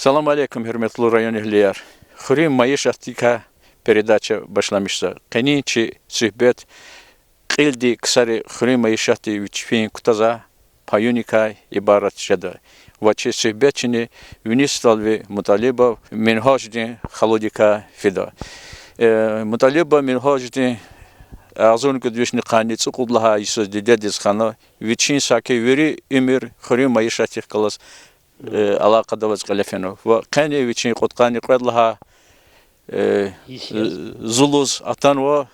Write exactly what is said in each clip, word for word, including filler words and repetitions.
Салам алейкум, гьуьрметлу районэгьлияр! Хуьруьн майишатдикай передача башламишзава. Къенин чи суьгьбет кьилди ксари хуьруьн майишатдин вичпин кутазвай паюникай ибарат жеда. Ва чи суьгьбетчини вини стӀалви Муталибов Мингьаждин халудикай фида. Э, Муталибов Мингьаждин агъзурни кӀуьд вишни къанни цӀукьуд лагьай йисуз дидедиз хана, вичин саки вири уьмуьр хуьруьн майишатдихъ галаз, э, алакъада аваз кьиле фенва. Ва къени вичин кьудкъанни кьвед лагьай, э, зулуз атанва,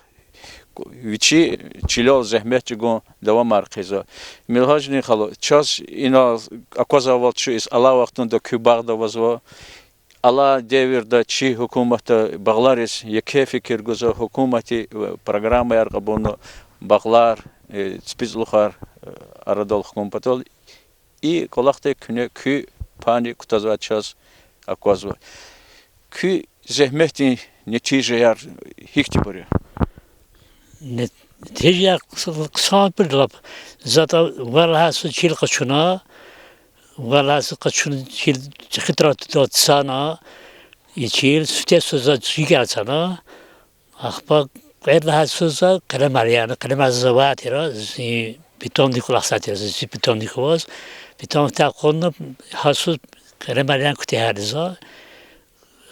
вичи чилел зегьмет чӀугун давамар хъийизва. Мингьаждин халу, чаз ина аквазвайвал чун, из алай вахтунда куь багъда авазва. Алай девирда чи гьукуматда багълариз еке фикир гузва, гьукуматди программаяр кьабулна, багълар, э, ципицӀлухар, э, арадал хкун патал. И кӀвалахда куьне куь пайни кутазвай чаз аквазва. Куь зегьметдин нетижаяр гьихьтинбур я? Нетижаяр хъсанбур я лап. ЗатӀа ван лагьай йисуз чил къачуна, ван лагьай йисуз къачуна, чил чӀехи траурдал цана, и чил сифте йисуз за цуькер цана. Ахпа кьвед лагьай йисуз за къелемар яна, къелемар за авай тир, зи бетондик кӀвалахзавай тир, зи бетондик аваз. Бетон хтай кьуна, гьа йисуз къелемар яна куьтягьайди за,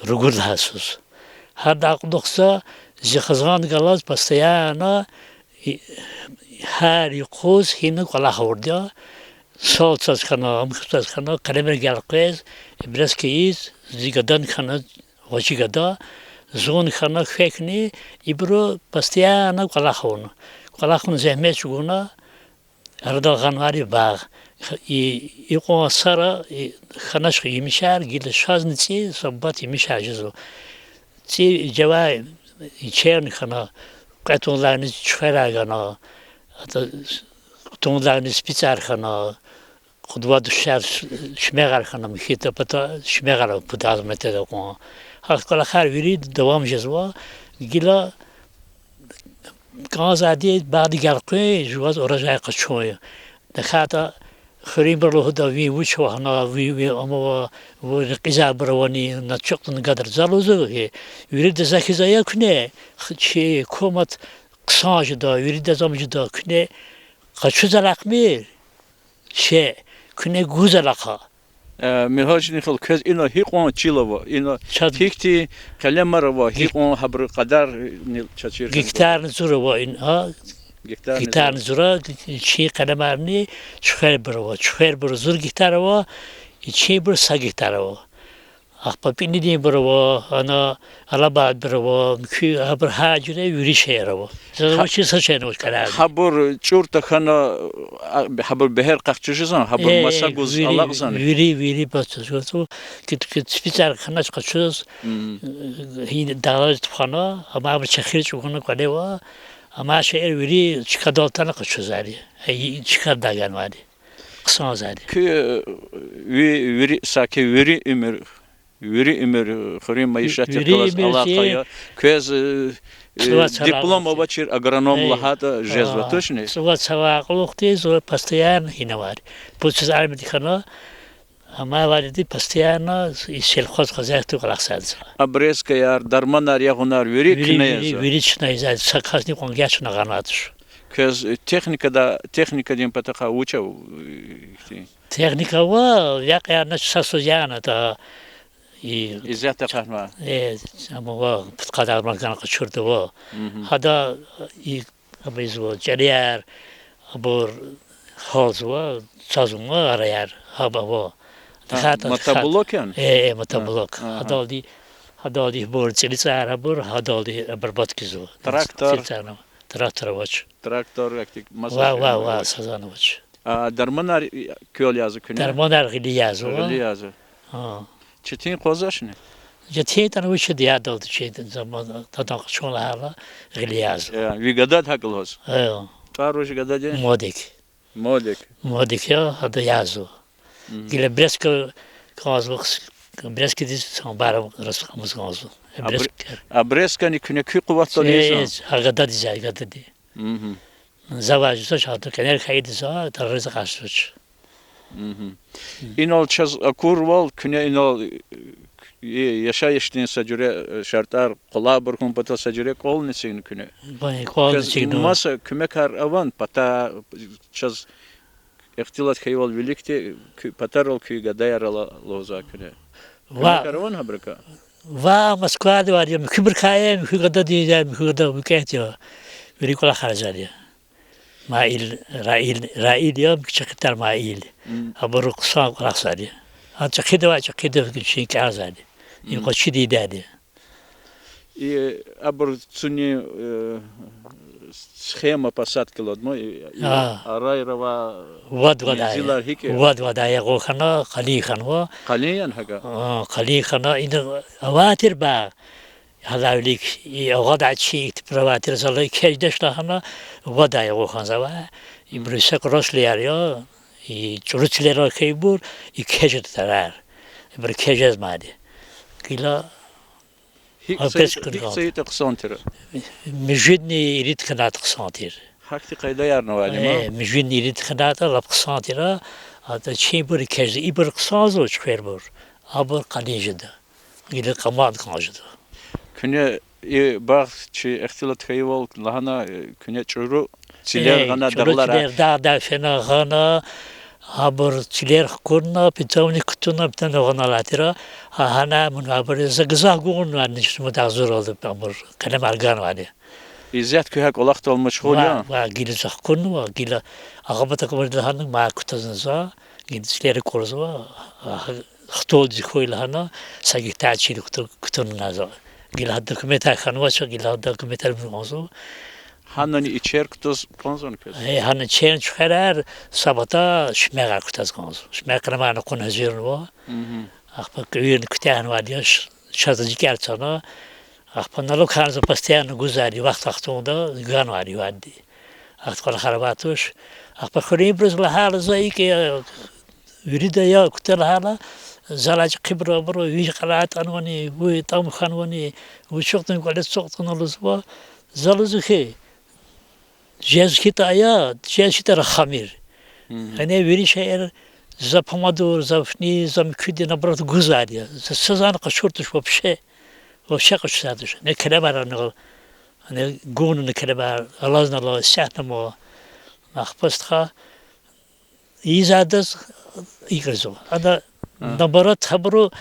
ругуд лагьай йисуз. Гьарда акьудухъ за зи хизан галаз постоянно, и, гьар юкъуз гьина кӀвалах авурди я. Сал цаз хьана, ам цаз хьана, къелемар гелкъвез, ибрез киз, зи гадани хьана, гъвечӀи гада, зун хьана квекни, ибуру постоянно кӀвалах авуна. КӀвалах авуна, зегьмет чӀугуна, арадал гъанвайди багъ. И, икьван сара, и, хьанач емишар, гила шазни цӀи са бубад емишар жезва. ЦӀи жавай, и, черни хьана, кьве туннелни чуьхверар гана, атӀа, туннелни спицӀар хьана, къуд-вад шар шимягъар хьана, михьида пата шимягъар пудаз метӀеда кьван. Гьахьтин кӀвалахар вири давам жезва, гила кӀанзавайди багъди гелкъуьн, жуваз урожай къачун. ТахьайтӀа хуьруьнбуру лугьуда, ви вуч ава гьана, ви, ви ам ава, ви рекьизвайбур авани, на чухъ тун гадар за лугьузва хьи. Вирида за хьиз ая куьне, чи гьукумат хъсан жеда, виридаз ам жеда, куьне къачуз алахъмир шей, куьне гуз алахъа. Э, Мингьаждин халу, квез ина гьикьван чил ава, ина гьихьтин къелемар ава, гьикьван гьабурун къадарни чаз чир хьанва? Гектарни зур ава ина, гектарни зур. Гектарни зур, ичин къелемарни чуьхвербур ава, чуьхвербур зур гектар ава, ичинбур са гектар ава. Ахпа пӀинидинбур ава, ана, алабайбур ава, муькуь, гьабур гьар жуьре вири шейэр ава. Заз авачир са шейни авач къелемарни. Гьабур чӀур тахьана, а, гьабур бегьер къахчуз жезва, гьабур маса гуз алакьзавани? Вири, вири маса гуз. Кит, кит спицӀар хьанач къачуз, гьи дагълариз тухвана, амма абур чехир чӀугуна кӀвале ава, амма шейэр вири чкадал атана къачузвайди. Э, и чкадай ганвайди. Хъсанзавайди. Куь, э, ви-, вири, саки вири уьмуьр, вири уьмуьр хуьруьн майишатдихъ галаз алакъа я. Квез, э, диплом авачир агроном лагьайтӀа жезва, тушни? ЦӀувад савай кьулухъди зун постоянно гьинавайди. Пуд йисуз армиядик хьана, амайвайди постоянно и сельхозхозяйствода кӀвалахзавайди я. Обрезкаяр, дарманар ягъунар вири куьне язва? Вири чна ийизва, са касни кьван геж чна гъанвай туш. Квез, э, техникада, техникадин патахъай вуч ава, э, ихьтин? Техника ава, векьярни са йисуз яна, та, и, исятда акъатнава, э, ама ава, пудкъад арман гана къачурда ава. Гьада, и, абурзава чӀерияр, абур гьалзава, цазунва араяр, гьаб ава. Мотоблок яни? Э, э, мотоблок. Гьадалди, гьадалди ибур цӀелицӀаяр абур, гьадалди обработка ийизва. ЦӀелицӀаяр ава. Трактор авач. Трактор, ахьтин маса шейэр авач. Ва, ва, ва, сазан авач. А дарманар квел язва куьне? Дарманар гъиле язва. Гъиле язва. Четин къвезвачни? Четин тӀана вучда, ядалди чи дарман, тадан къачун лагьайла, гъиле язва. Э, ви гадади гьакӀ лугьуз? Э. ТӀвар вуч гададин? Модик. Модик. Модик я, гьада язва. Гила обрезка кӀанзава, обрезкадиз санбар расхамаз кӀанзава. Обрезкани куьне куь къуватдал ийизва? Э, гьа гададиз я, гадади. Завай жезвач, гьада къенер хьайиди за, таргъиз акъатзавач. Мгм. Инал чаз акурвал, куьне инал, э, яшайишдин са жуьре, э, шартӀар къулайбур хьун патал са жуьре кӀвални эцигна куьне. Вай, кӀвални эцигна. Квез маса куьмекар аван пата, чаз ихтилат хьайивал виликди, куь патарал куь гадаяр ала лугьузвай куьне. Ва- Куьмекар аван гьабурукай? Ва Москвада авайди я, муькуьбурукай я, муькуь гадади я, муькуь гада викӀегьди я. Вири кӀвалахар жезвайди я. Маил, Раил, Раил я, муькуь чӀехиди тир Маил. Мм. Абуру хъсан кӀвалахзавайди я. А чӀехиди авай, чӀехиди вичин кӀелзавайди. И Мм. къвачиди ийидайди я. И абур цуни, э, схема посадки лугьуда ма, и, и А. арайра ва Вад-вадай. мензилар гьикӀ я? Вад-вадай ягъун хьана, къалин хьанва. Къалин яни гьакӀа? А, къалин хьана, ина авай тир ба. Гьадалай вилик и агъадай чи ихьтин права тир, зала экечӀдач лагьана, вадай ягъун хьанзавай. Ибуру са кӀурасрияр я, и чӀуру цилерал хьайибур, экечӀда тарар. Ибуру экечӀзамайди. Гила ГьикӀ са, гьикӀ са ятӀа хъсан тир? Муьжуьдни ирид хьанайтӀа хъсан тир. Гьахьтин къайдаярни авайди я ма? Э, муьжуьдни ирид хьанайтӀа лап хъсан тир. АтӀа чибур экечӀда, ибур хъсанзава чуьхвербур, абур къалин жеда. Гила къаман кӀан жеда. Куьне и багъ чи ихтилат хьайивал лагьана, э, куьне чӀуру цилер Э, гъана чӀуру дагълара. цилер дагъдай фена гъана, абур цилер хкудна, питомник кутуна, питомник гъана алай тир. Гьа, гьана мун абур за гзаф гугъунвайни, чна дагъзуралди абур къелемар ганвайди. Исятда куьн гьа кӀвалахдал машгъул я? Ва, ва, гила за хкуднава, гила агъа патахъ вирида лагьана, мад кутазва за, гила цилер акӀурзава, а, хтулдиз хьуй лагьана, са гектар чил куту-, кутунна за. Гила гьа документар хьанвач, гила гьа документар мугъзава. Гьанани ичер кутаз кӀанзавани квез? Э, гьана чен чуьхверар, са пата шуьмягъар кутаз кӀанзава. Шуьмягъ къелемарни кьуна гьазурнава. Мгм. Ахпа кӀуьрни куьтягьнавайди я, ш-, шаз жикӀяр цана. Ахпа налогар за постоянно гузвайди, вахт-вахтунда ганвайди ванди. Ахьтин кӀвалахар авай туш. Ахпа хуьруьнбуруз лагьайла за икӀ, вирида я кута лагьайла, залай чӀехибуру абуру вич кьиле атӀанвани, вуй тӀам хьанвани, вуч ятӀани кӀвале ацукьна лугьузва, за лугьузва хьи, жез хьайитӀа ая, жез хьайитӀа рахамир. Гьана вири шейэр, за помидор, за фни, за муькуьди, наоборот, гузвайди я. За са затӀни къачур туш вообще. Вообще къачузвайди туш. Не келебар ана, не гунна келебар, алазни ала, исятдани ама. Ахпа стха, ийизвайдаз икӀ ийизва. Ада, наоборот, гьабуру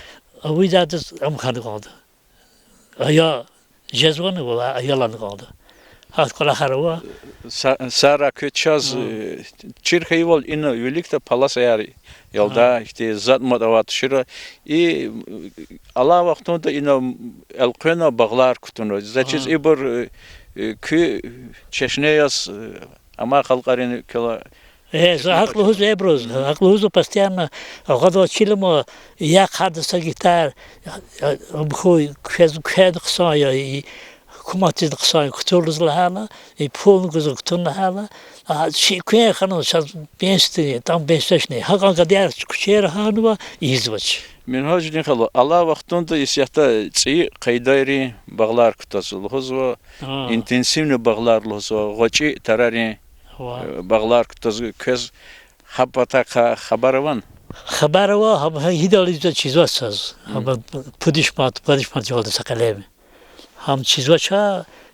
авайдаз ам хьана кӀанда. Ая жезвани валлагь, аялани кӀанда. Гьахьтин кӀвалахар ава. Са-, Сара, куьн чаз, э, чир хьайивал ина виликда полосаяр ялда, ихьтин затӀ-матӀ авай тушир. И, э, алай вахтунда ина элкъвена багълар кутуна. За чиз ибур, э, э, куь чешне яз, э, амай халкьарин квелай Э, за гьакӀ лугьузва ибуруз, гьакӀ лугьузва постоянно, агъадал чилама, я хъада са гектар, ам хьуй, квез, квез хъсан я, и гьукуматдиз хъсан я, кутур лугьуз лагьайла, и пулни гузва кутун лагьайла, а, чи квен хьана, чаз пенсиядин, там пенсиядачни, гьакӀан гадаяр куьчера гьанва, ийизвач. Мингьаждин халу, алай вахтунда исятда цӀийи къайдайрин багълар кутазва лугьузва, интенсивный багълар лугьузва, гъвечӀи тарарин, э, багълар кутазва, квез гьа патахъай хабар авани? Хабар ава, гьам гьидал ийизватӀа чизвач заз. Гьам пуд виш манат, пуд виш манат жувалда са къелем. Гьам чизвач,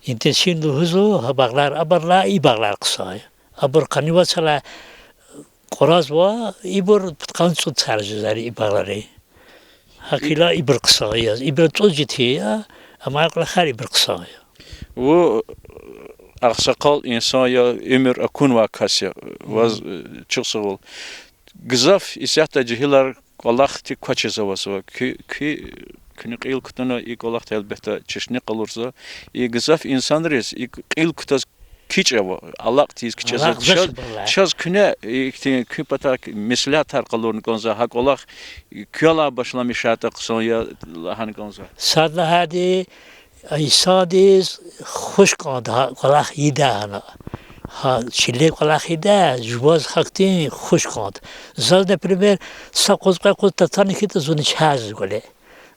интенсивный лугьузва, гьа багълар, абурулай и багълар хъсан я. Абур къанни вацӀалай кьуразва, ибур пудкъанни цӀуд саржзари и багълари. Гьакӏ хьайила ибур хъсан я, ибур цӀуд жеди я, амай кьулахар ибур хъсан я. Вун агъсакъал инсан я, уьмуьр акунвай кас я, ваз, э, чухсагъул. Гзаф исятда жегьилар кӀвалахди квачиз авазва. Куь, куь, куьне кьил кутуна и кӀвалахда, гьелбетда, чешне къалурзава. И гзаф инсанриз и кьил кутаз кичӀ ава, алакь тийиз кичӀезва. Чаз, чаз куьне ихьтин куь патай меслятар къалурна кӀанзава, гьа кӀвалах квелай башламишайтӀа хъсан я лагьана кӀанзава. Сад лагьайди, инсандиз хуш кӀанда гьа кӀвалах ийидай гьана. Гьа чиле кӀвалах ийидай, жуваз гьахьтин хуш кӀанда. Заз, например, са къуз, кьве къуз татани хьайитӀа, зун чарзава кӀвале.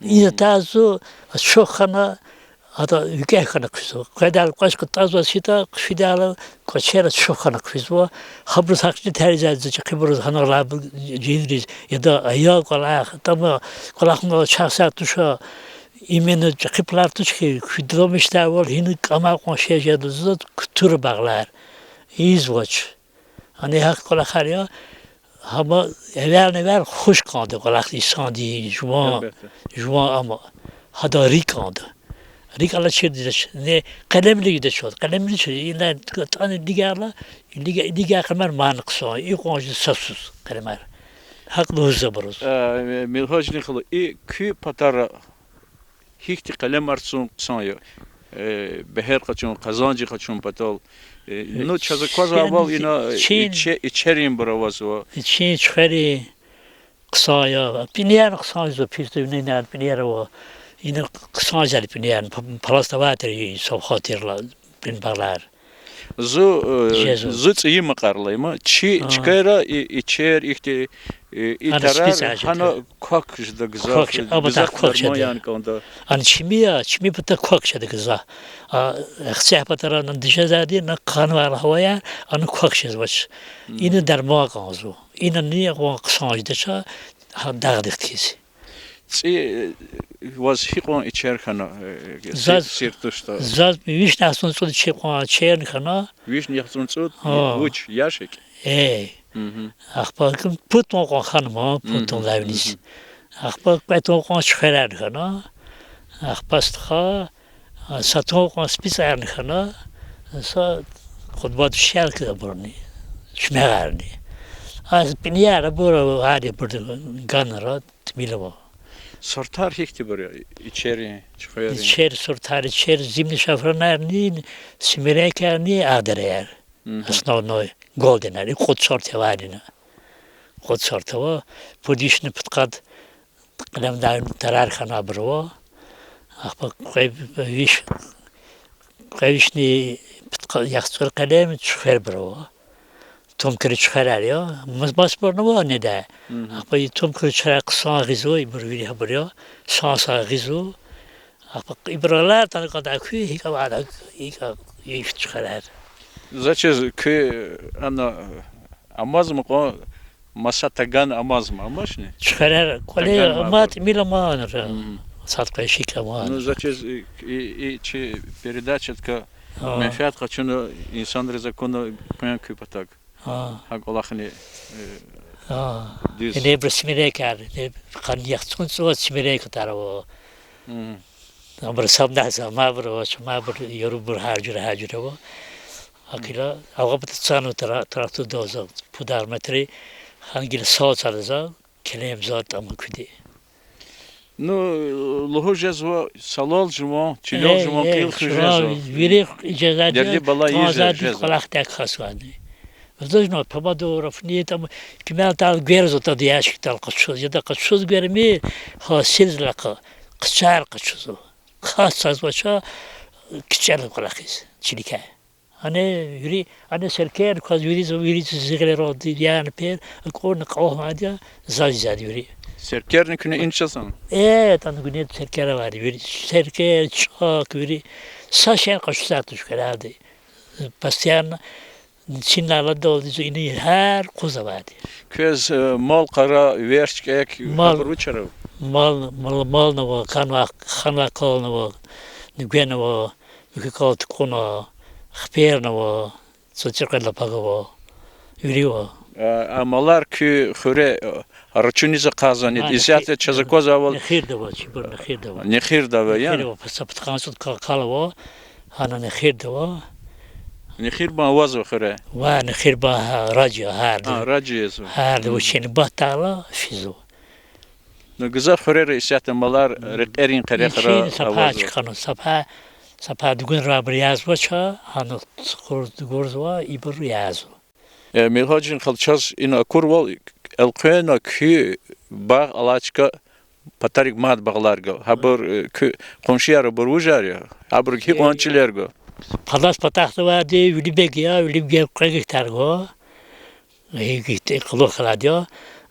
Ида таз зун ачух хьана, Гьада викӀегь хьана хъфизва. Къведайла кӀвач кьатӀазваз хьайитӀа, хъфидайла кӀвачера чух хьана хъфизва. Гьабуруз гьахьтин тери жезва, чӀехибуруз гьанал алайбур жинриз, яда аял кӀвалах, атӀама кӀвалахнавай чахъ сад туш, именно чӀехи пулар туш хьи, куьд ламишдайвал гьина кӀама кьван шей жеда лугьуз, кутур багълар. Ийизвач. Ана гьахьтин кӀвалахар я, гьама эвелни-эвел хуш кӀанда кӀвалах инсандин, жуван, жуван ама. Гьада рикӀ кӀанда. РикӀ алачирди жедач, не къелемри жедач, къелемри жедач, ина тӀани дигайла, дига-, дигай къелемар мана хъсан, икьван жеда са йисуз къелемар. ГьакӀ лугьузва абуруз. Э, Миргьажидин халу, и куь патара гьихьтин къелемар цун хъсан я, э, бегьер къачун, къазанж къачун патал. Э, ну, чаз аквазвайвал, ина, э, иче-, ичеринбур авазва. Ичин, чуьхверин хъсан я, пӀинеярни хъсан жезва, пис тӀуьнинар пӀинеяр ава. Ина хъсан жезва пӀинеярни, п-, пласт авай тир, и савхат тирла, пӀин багълар. Зу, э, зу цӀийи макьарилай ма, чи чкайра и, ичер, ихьтин, э, и тарар гьана квахь жеда гзаф, гзаф дарман яна кӀанда. Ана чими я, чими пата квахь жеда гзаф. А, Ахцегь патара ана дишегьлиди, ана къанвай гьаваяр, ана квахь жезвач. Ина дарман кӀанзава. Инани кьван хъсан жедач, гьа дагъдихъ хьиз. ЦӀи, э, ваз гьикьван ичер хьана, э, сир-, сир туштӀа? Заз вишни яхцӀурни цӀуд ичер кьван ичерни хьана. Вишни яхцӀурни цӀуд, вуч, яшик? Э. Ахпа пуд тун кьван хьана ман, пуд тун лавниз. Ахпа кьве тун кьван чуьхверарни хьана. Ахпа стха, а, са тун кьван спицӀарни хьана. Са къудбад шелкабурни, чмягъарни. А пӀинеяр абур, гьар ябур ганра тӀимил ава. Сортар гьихьтинбур я, ичерин, чуьхверин? Ичер сортар, ичер зимний шафранарни, семеренкаярни, агъдераяр. Основной, голденар, и кьуд сорт авайди ина. Кьуд сорт ава, пуд вишни пудкъад къелемдай тарар хьанвайбур ава. Ахпа кьве виш-, кьве вишни пудкъа-, яхцӀур къелем чуьхвербур ава. Тумкри чуьхверар я, мас-, масабурни ава недай. Ахпа и тумкри чуьхверар хъсан гъизва, ибур вири гьабур я, сан-сан гъизва. Ахпа ибур алай тан кьадай куь, гьикӀ авайди, гьикӀ, гьикӀ чуьхверар. Заз чиз куь ана амазма кьван, маса тагана амазма, амачни? Чуьхверар кӀвале ама, тӀимил ама анра. Сад кьве шикьа ама. Ну, заз чиз и, и, и чи передачадикай менфят къачуна, инсанриз акуна кван куь патав. Гьа кӀвалахни, э, дуьз. Инебур семеренкаяр, къанни яхцӀурни цӀувад семеренкаяр ава. Абур сабназ амайбур ава, чумайбур, ярубур гьар жуьре, гьар жуьре ава. ГьакӀ хьайила, агъа пата цана тра-, трактордал за, пуд арматри, гьана гила сал цана за, келем за тӀама куьди. Ну, лугьуз жезва, салал жуван, чилел жуван кьил хуьз жезва. Вири жезва, дерди-бала ийиз жезва. Кьванзавайди кӀвалахдай касвани. Вуж жезва, помидорни, там, кимел тал гверзава, тад ящикдал къачуз, яда къачуз гвермир, гьасилзалай къачуз, хъчар къачузва. Хъас цазвач, кичӀела кӀвалахиз, чиликай. Ана вири, ана серкерни кваз вири, вири зи гъилералди яна пер, акӀурна кьван гьада, заз ийизвайди вири. Серкерни куьне инчасан? Э, тан гуьне серкер авайди вири. Серкер, чӀак вири. Са шейни къачузвайди туш квелалди. Постоянно чин аладалди зу ина гьар къуз авайди. Квез, э, мал-къара, верч-кӀек, гьабур вуч ава? Мал, мал, мални ава, ханвай, ханвай къални ава, нуьгвени ава, муькуь кӀал тукӀуна, хиперни ава, цацӀи кьвед лапаг ава, вири ава. А, а малар куь хуьре, а, рачуниз акъатзавани, исятда чаз аквазвайвал? Нехирда ава, чибур нехирда ава. Нехирда ава, я? Нехирда ава, са пудкъанни цӀуд ка-, кал ава, гьана нехирда ава. Нехирбан авазва хуьре? Ва нехирбан, гьа, раджи я, гьарда. А, раджи язва. Гьарда вучин батала физва. Ну, гзаф хуьрера исятда малар рекьерин къерехра авазва. Сафа чкӀана, сафа, сафа дугунрайбур язва чаз, гьана цукъур дугурзава, ибур язва. Э, Миргьажидин хал, чаз ина акурвал, элкъвена куь багъ алай чка патарик мад багълар гва. Гьабур, э, куь къуншияр, абур вужар я? Гьабур гьикьван чилер гва? Палас патахъдавайди Вилибег я, Вилибег кьве гектар гва. Гьи гектар, къулухъ алайди я.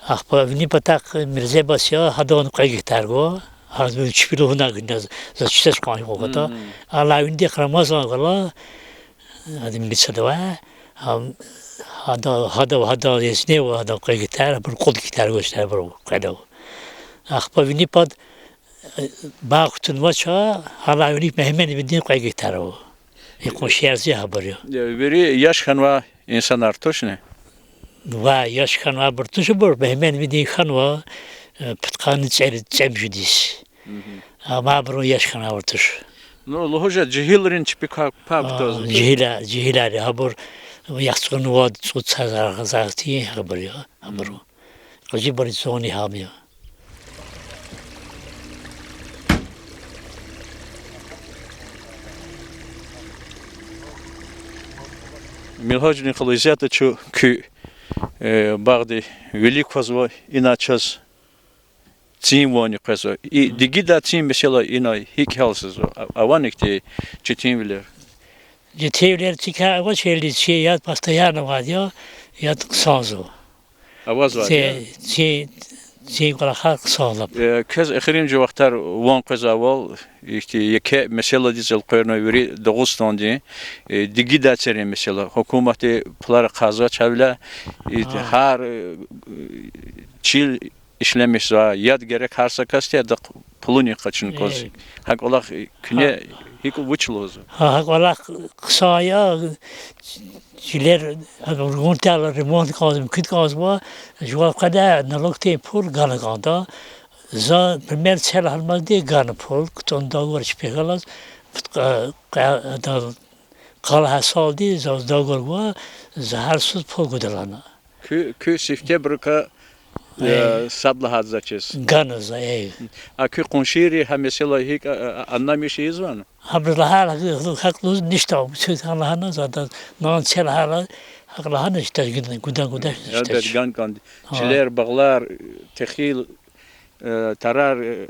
Ахпа вини патахъ Мирзебас я, гьадан кьве гектар гва. Гьа чпи лугьуна гьина, за чизвач кьван юкьва гада. Алай винидихъ Рамазан гала, ада милицияда авай, гьам, гьада, гьада, гьада езни ва гьада кьве гектар, абур кьуд гектар гвачтӀа абур къведа. Ахпа вини пад, э, багъ кутунвач, гьа, гьалай виник Мегьмед Эминдин кьве гектар ава. И къуншияр зи гьабур я. Э, вири яш хьанвай инсанар тушни? Ва яш хьанвайбур туш абур, Мегьмед Эминдин хьанва, э, пудкъанни цӀе-, цӀемуьжуьд йис. Амма абурун яш хьанвайбур туш. Ну, лугьуз жеда, жегьилрин чпи квай, пак А, кутаз. Жегьилар, жегьилар я гьабур, яхцӀурни вад, цӀуд сазар гъазагъти гьабур я, гьабуру. Къизибурни цӀуни гьам я. Милгьаждин халу, исятда чун куь, э, багъдин вилик квазва, ина чаз цин ванни къвезва. И дигидай цин месэла ина гьикӀ гьялзава? А-, авани ихьтин четинвилер? Четинвилер цикай авачирли чи яд постоянно авайди я, яд хъсанзава. Авазвайди я? Ци-, ци-, цин кӀвалахар хъсан лап. Э, квез эхиримжи вахтар ван къвезвайвал, ихьтин еке месэладиз элкъуьрна вири Дагъустандин, э, дигидай церен месэла. Гьукуматди пулар ахъайзавач гьавиляй, и гьар, э, чил ишлемишзавай яд герек гьар са касди, адахъ пулунин къачуна кӀанзава. Гьа кӀвалах куьне гьикӀ, вуч лугьузва? Гьа, гьа кӀвалах хъсан я, чилер, гьа, регьунтайла ремонт кӀанзава, муькуьд кӀанзава, жуван къене налогдин пул гана кӀанда. За, пример, це лагьанмазди гана пул, кутӀун договор чпихъ галаз, пудкъа-, къе-, адал къалагьай салди заз договор гва, за гьар йисуз пул гуда лагьана. Куь, куь сифтебурукай, э, сад лагьайди за чиз. Гана за, э. А куь къуншийри гьа месэла гьикӀ, а, а, аннамиш ийизвани? Абуруз лагьайла, гьакӀ лугьуз ништа, цуькан лагьана, за адаз нан це лагьайла, гьакӀ лагьана, ишта гудан, гудан, гудач, ишта. Гьелбет, гана кӀанда. Чилер, багълар, техил, э, тарар, э,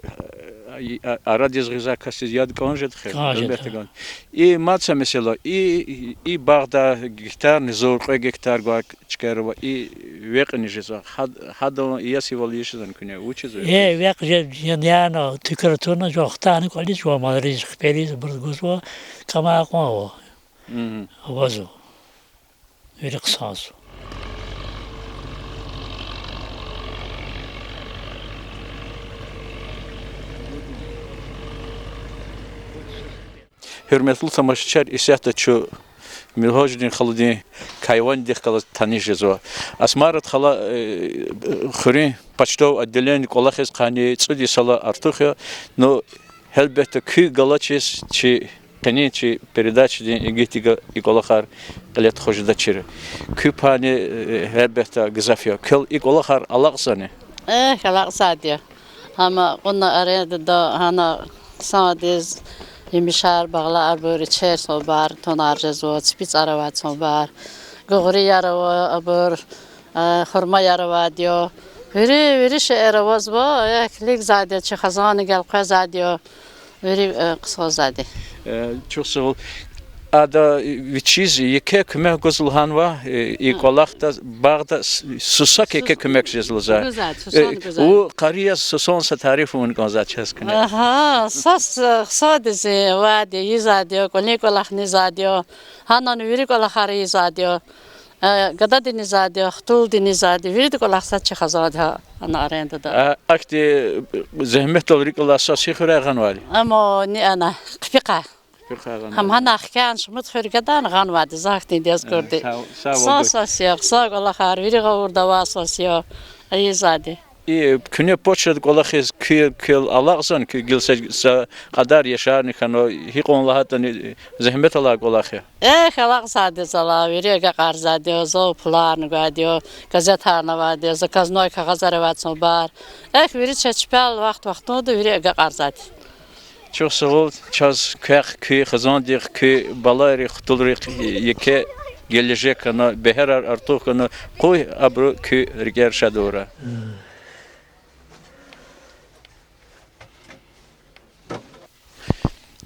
а-, арадиз гъизвай касдиз яд кӀан жеда хьи, гьелбетда, гана. И мад са месэла, и, и багъда гектарни зур, кьве гектар гвай чкаяр ава, и векьни жезва. Гьад-, гьадан иесивал ийиз жезвани куьне, вучиз? Э, векь жез, я, яна туькӀуьр атуна, жуван хтайни кӀвализ, жуван малариз, хипериз, абуруз гузва, кӀама акьван ава. Авазва. Вири хъсанзава. Гьуьрметлу тамашачияр, исятда чун Милгьаждин халудин кайвандихъ галаз таниш жезва. Асмарат хала, э, хуьруьн почтовый отделенидин кӀвалахиз къанни цӀуд йисалай артух я. Ну, гьелбетда, куьн галачиз чи къенин чи передачадин игитдивай и кӀвалахар кьиле тухуз жедачир. Куь пайни, э, гьелбетда, гзаф я. Квел и кӀвалахар алакьзавани? Эхь, алакьзавайди я. Гьам кьуна арендада, гьана хъсандиз емишар, багълар, абур, ичер цанбар, тунар жезва, ципицӀар авай цанбар, гугърияр ава, абур, э, хурмаяр авайди я. Вири, вири шейэр авазва, эхь, килигзавайди я, чи хизанни гелкъвезвайди я. Вири, э, хъсанзавайди. Э, чухсагъул. Ада вичиз еке куьмек гуз лагьанва, э, и кӀвалахда, багъда с-, сусак еке куьмек жез лугьузва. Гузвай, сусан гузвай. Къари яз сусан са тариф авун кӀанзавай чаз куьне. Агьа, сус, э, хъсандиз авайди, ийизвайди я, кӀвалин кӀвалахни ийизвайди я, гьанани вири кӀвалахар ийизвайди я. Э, гададини ийизвайди я, хтулдини ийизвайди я, вирида кӀвалах сад чи хизанда, гьана арендада. А, ахьтин, э, зегьметдал рикӀ алай сус гьи хуьряй гъанвайди? Амма ни ана, Хъипикъа. Хъипикъа гъанвайди. Гьам гьана хкян шумуд хуьр гадани гъанвайди, за ахьтинди яз курди. Э, са-, са-, са-, сус я, са кӀвалахар, вири гъавурда авай сус я, ийизвайди. И куьне почтада кӀвалахиз куь-, квел алакьзавани, куь гила са, са кьадар яшарни хьанва, гьикьван лагьайтӀани зегьмет алай кӀвалах я. Эхь, алакьзавайди я залай, вири агакьарзавайди я, зав пуларни гвайди я, газетарни авайди я, заказной кагъазар авай цанбар. Эхь, вири чечпел вахт-вахтунда вири агакьарзавайди. Чухсагъул, чаз квехъ, куь хизандихъ, куь балайрихъ, хтулрихъ еке гележек хьана, бегьерар артух хьана, къуй абуру куь рикӀер шад авурай.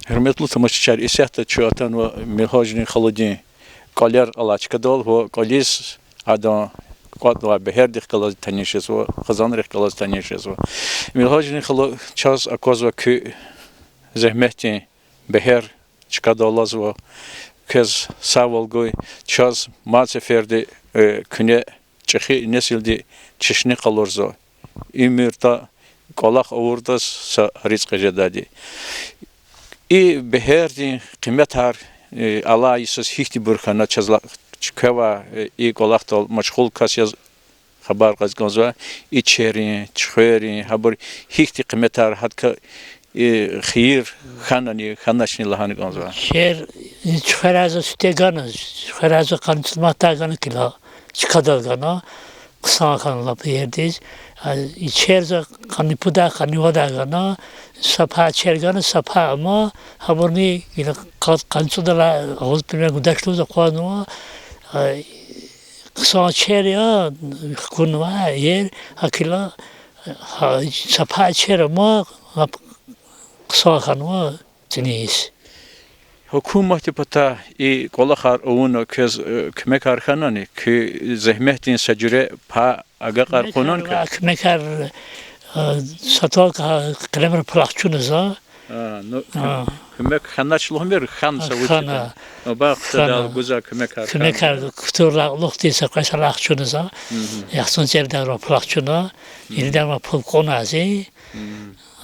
Гьуьрметлу тамашачияр, исятда чун атанва Милгьаждин халудин кӀвалер алай чкадал ва кӀвализ, адан кӀватӀ авай бегьердихъ галаз таниш жезва, хизанрихъ галаз таниш жезва. Милгьажни халу, чаз аквазва куь зегьметдин бегьер чкадал алазва, квез сагъвал гуй, чаз мад сеферда, э, куьне чӀехи несилди чешне къалурзава. Уьмуьрда кӀвалах авурдаз са ризкьи жедайди. И бегьердин къиметар, э, алай йисуз гьихьтинбур хьана, чаз ла-, квевай, э, и кӀвалахдал машгъул кас яз хабар кьаз кӀанзава, и черин, чуьхверин, гьабур гьихьтин къиметар, гьадакай, э, хийир хьанани, хьаначни лагьана кӀанзава. Чер, и чуьхверар за сифте гана, чуьхверар за къанни цӀуд манатдай гана кило, чкадал гана, хъсан хьана лап ердиз. А, и чер за къанни пудай, къанни вадай гана, са пай чер гана, са пай ама, гьабурни гила къа-, къанни цӀудалай агъуз примерно гудач лугьуз акъвазнава, а, хъсан чер я, хкунва ер, гьакӀ хьайила, гьа, са пай чер ама, лап хъсан хьанва цӀинин йис. Гьукуматдин патай и кӀвалахар авуна квез, э, куьмекар хьанани, куь зегьметдин са жуьре пай агакьар кьунани квез? Куьмекар, э, са тӀалкӀа къелемра пулахъ чуна за. А, ну, куь-, куьмек хьанач лугьумир, хьана са вуч ятӀа. Хьана. Бахъ хьана. Гузвай куьмекар хьана. Куьмекар кутурла лухдиса кьве салах чуна за. ЯхцӀурни цӀеридайра пулахъ чуна. Иридайра пул кьуна зи.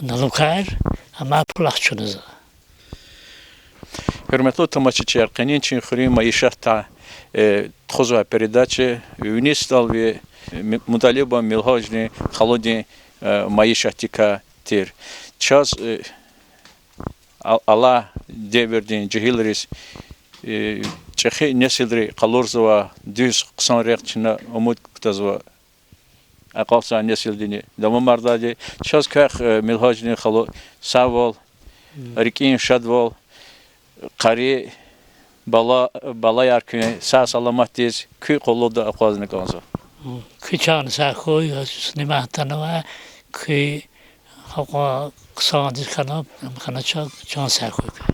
Налукар, амма пулахъ чуна за. Гьуьрметлу тамашачияр, къенин чи хуьруьн майишатдай, э, тухузвай передача вини СтӀалви Ми-, МутӀалибан Милгьажни халудин, э, майишатдикай тир. Чаз, э, а-, алай девирдин жегьилриз, э, чӀехи несилри къалурзавай дуьз хъсан рехъ чна умуд кутазва акьалтзавай несилдини давамардайди. Чаз квехъ, э, Милгьажни халу, сагъвал, рикӀин шадвал, къари бала-, балаяр куьн сагъ-саламатдиз куь къуллугъда акъвазна кӀанзава. Куь чан сагъ хьуй, снимать атанвай, куь гьакьван хъсандиз хьана, ам хьанач, чан сагъ хьуй куь.